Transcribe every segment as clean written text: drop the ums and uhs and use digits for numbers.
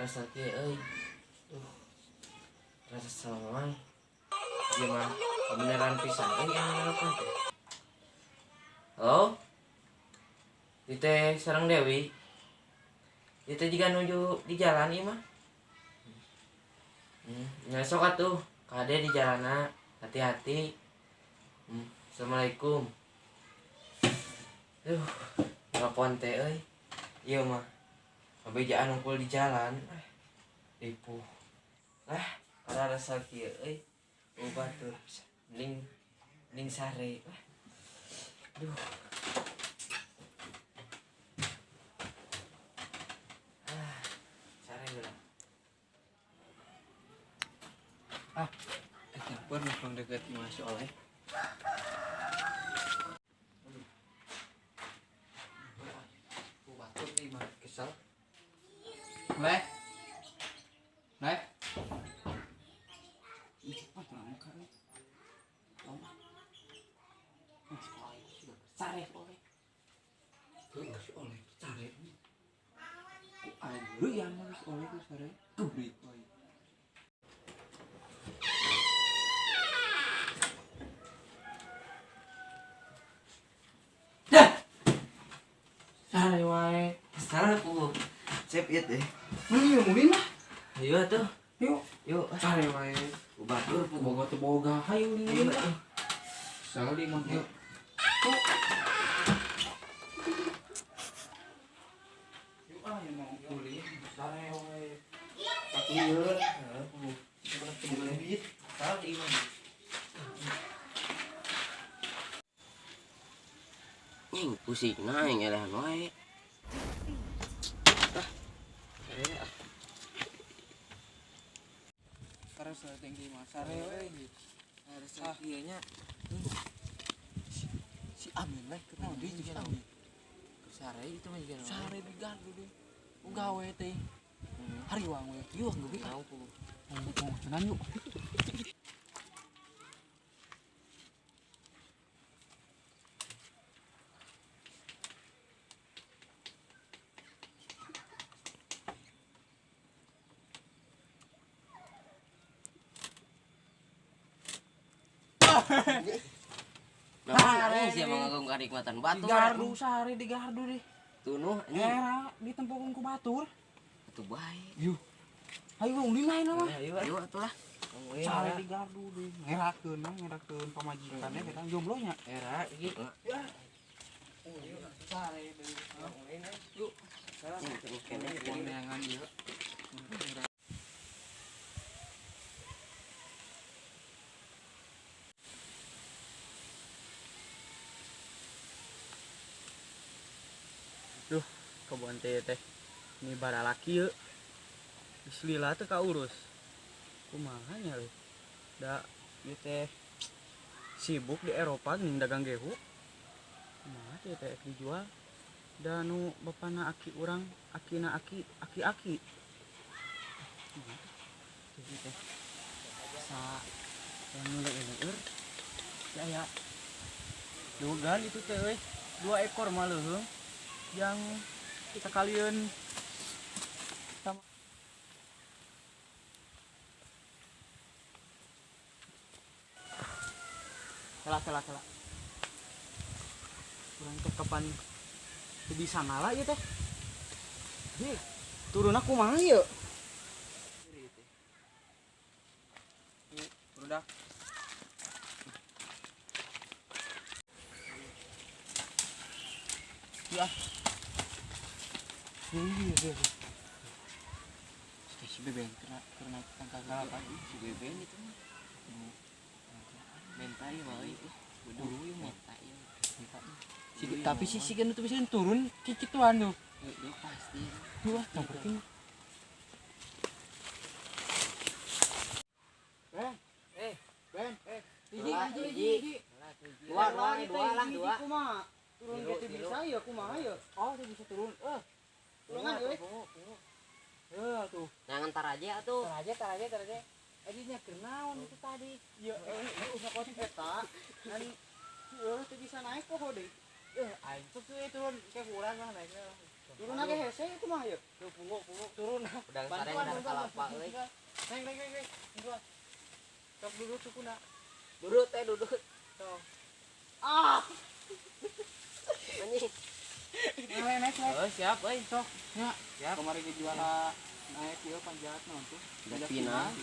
Rasa kieu euy. Duh. Rasa mamang. Ieu mah kebenaran pisan euy anu nelpon teh. Halo? Ieu teh sareng Dewi. Ieu teh jiga nuju di jalan ieu mah. Nya sok atuh, kade di jalanna, hati-hati. Assalamualaikum. Duh, telepon teh euy. Ieu mah kabejaan unggul di jalan. Ripuh. Lah, karena rasa kieu euy. Ubah tuh mending mending sare. Lah. Duh. Ah, sare heula. Ah, telepon nongkrong deket imah si Oleh. Batur nih mah kesel. Leh. Leh. Ih, cepat lah muka lu. Tolong. Ah, si Oleh sudah sare Oleh. Tuh, si Oleh sare. Ku aing yang si Oleh ku sare. Gebrit euy. Dah. Sare wae. Sare ku. Sip ieu teh. Mana ulin lah. Ayo atuh. Yuk. Yuk. Sare wae. Batur Boga teu boga. Hayu Ayo ulin. atuh. Sekali mah yuk. Yuk ah yang mau ulin. Sare wae. Iya. Duit. Sare di imah. Nying pusing aing elehan wae. Ah. Sare ah. Terus tinggi mah sare we. Harus ieu nya. Si Amin lah kenal Nah, deui juga si naon. Amin. Sare itu mah juga naon. Sare di gardu deui. Gawe teh. Hariwang we. Yuk geus. Naon ku. Ngomong cenah yuk. Nah, anjing sia mah ngagum kanikmatan Di batur. gardu sare di gardu deh. Tunuh anjing. Era ditempokeun ku batur. Atuh bae. Yuk. Ayo ulin lain mah. Ayo atuh lah. Sare di gardu deh. Ngerakeun mah ngerakeun pamajikannya kita jomblo nya. Era iki. Sare deui. Yuk. Anjing Neangan ieu. Duh, kebon teh teh. Ini baralaki yeuh. Geus lila teu kaurus. Kumaha nya euy? Da ieu teh sibuk di Eropa geuning dagang gehu. Kumaha teh teh dijual? Da nu bapana aki urang, akina aki, aki-aki. Kumaha teh? Ieu teh sa yang leueur-leueur. Ya aya. Dugan itu teh euy, 2 ekor mah leuheung. Yang sekalian sama kela kela kela kurang teh kapan teu bisa ngala ieu teh. Hih, turun aku kumaha ieu? Udah. Ya. Iya, iya. Si Beben kena kena tangkal kelapa. Si Beben itu mah. Menta ieu mah euy. Guru ieu mah. Menta ieu. Si, tapi si si kan itu bisa turun kikituan tuh. Heeh, pasti. Wah, samperkeun. Ben, Ben, hiji, hiji, hiji. Dua, dua, dua lah, dua. Kumaha? Turun Tilu, ge teu tilu. bisa ya kumaha ya? Oh, teu bisa turun. Eh. Tulungan euy. Eh, tuh. Nah, ngantar aja atuh. Tar aja, tar aja, tar aja. Adinya keur naon itu tadi? Ya, usah kos eta. Dan teu bisa naik poho deui. Aing sok tuh turun ke urang lah naik. Turun ge hese itu mah ieu. Tuh punguk turun. Udang sareng udang kalapa euy. Naik naik naik. Bantuan. Sok duduk sukuna. Duduk teh duduk. Sok. Ah. Anjing. Naik naik naik. Oh, siap euy. Sok. Nya. Siap. Kemarin ge juara naik ieu panjat naon tuh? Panjat pinang.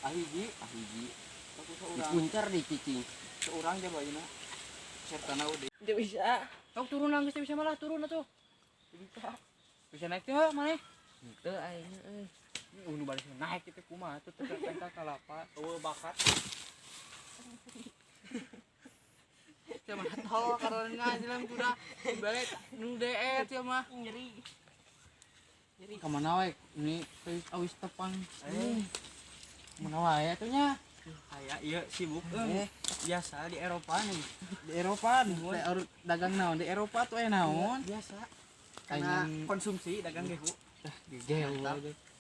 Ahiji, ahiji. Sok seurang. Dikuncar di cicing. Seurang je bayina. Sertana udah. Teu bisa. Sok turun geus teu bisa malah turun atuh. Teu bisa. Bisa naik teh maneh? Henteu aing euy. Nu baris naik kitu kumaha tuh teu ka kalapa, eueuh bakat. Sia mah tol karena jalan kuda balik nu deet sia mah. Nyeri. Nyeri. Ka mana we? Ini awis tepang. Mana wae atuh nya? Aya ieu sibuk euy. Biasa di Eropa nih. Di Eropa dagang naon? Di Eropa tuh aya naon? Biasa. Karena konsumsi dagang gehu. Gehu.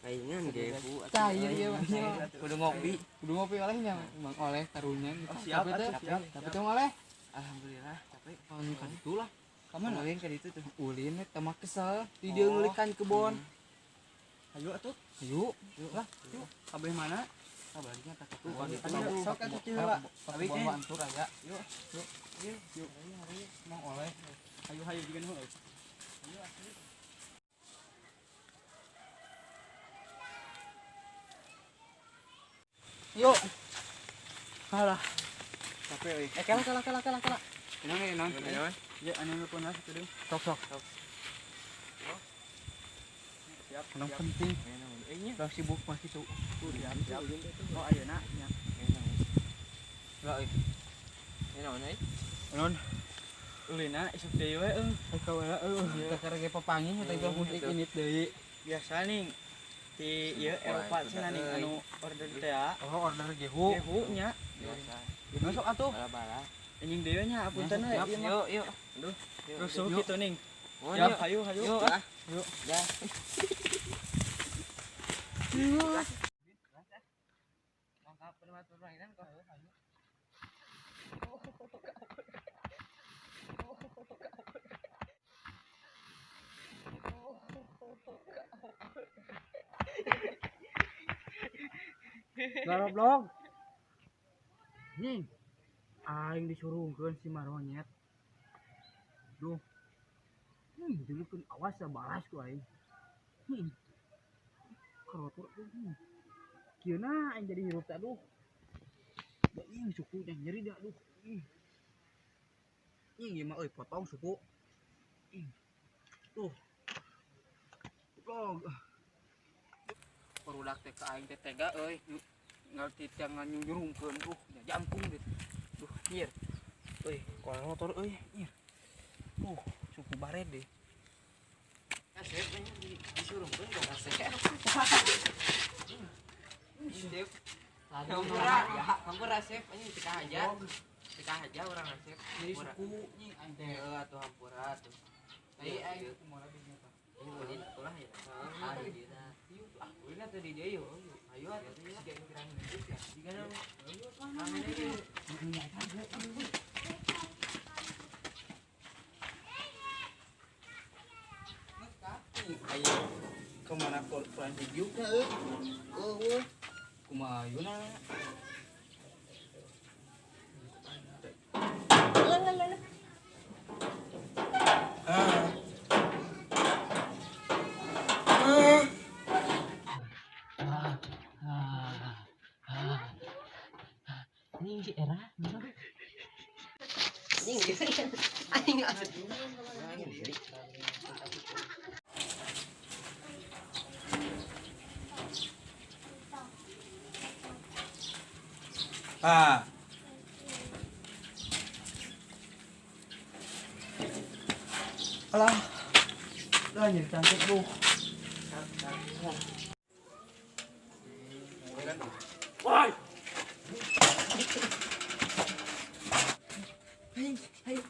Paingan gehu. Tah ieu ieu mah. Kudu ngopi. Kudu ngopi olehnya, Bang oleh karunya gitu. Siap, siap. Tapi teh oleh. Alhamdulillah, capek. Pan kan itulah. Ka mana? Ulin ka ditu tuh. Ulin teh mah kesel, di dieu ngulikan kebon. Ayo atuh. Ayo. Yuk lah. Yuk. Kabeh mana? Kabarnya tak kebon. Sok atuh kieu heula. Abi teh antur aya. Yuk. Yuk. Yuk. Mang oleh. Ayo hayu juga nu. Ayo atuh. Yuk. Alah. Capek euy. Kala kala kala kala kala. Naon naon. Ya anu nelpon lah satu deui. Sok sok. Siap. Anu penting. Lah sibuk mah kitu. Siap siap. Oh ayeuna nya. Lah euy. Naon euy? Naon? Ulina isuk deui we euy. Ka we euy. Kakara ge papanggih teh teh musik init deui. Biasa nih di ieu Eropa cenah nih anu order teh ya. Oh order gehu. Gehu nya. Biasa. Masuk atuh. Bala-bala. Anjing deui nya apunten we ieu mah. Yuk yuk. Aduh. Rusuh kitu ning. Siap, hayu hayu. Yuk. Yuk. Ya. Mangkap permainan kok. Ayo. Goblok. Nih. Aing disurungkeun si maronyet. Duh. Dulu awas ya balas ku aing. Kerotor tuh. Kieu na aing jadi hirup teh aduh. Da ieu suku yang nyeri dah aduh. Ih, ieu mah euy potong suku. Tuh. Goblok. Barudak teh ka aing teh tega euy. Ngarti tiang nganyurungkeun tuh jangkung deh. Duh, nyir. Euy, motor euy, nyir. Suku baret deh. Asep anjing disurungkeun dong asep. Asep. Hampura, hampura asep anjing teu kahaja. Teu kahaja urang asep. Jadi suku nying aing teh heuh atuh hampura atuh. Ai aing kumaha dinya tah. Ini ulin atuh lah ya. Ah, di dieu tah. Ah, ulin atuh di dieu yeuh. Ayo atuh siga pirang ya. Siga naon? Rame deui. Ayo kemana kurang digiukna euy. Eueuh. Kumaha ayeuna? Anjing si era. Anjing anjing asep. Ah. Alah. Lah nyeri cantik tuh. Woi. Ayo. Ayo.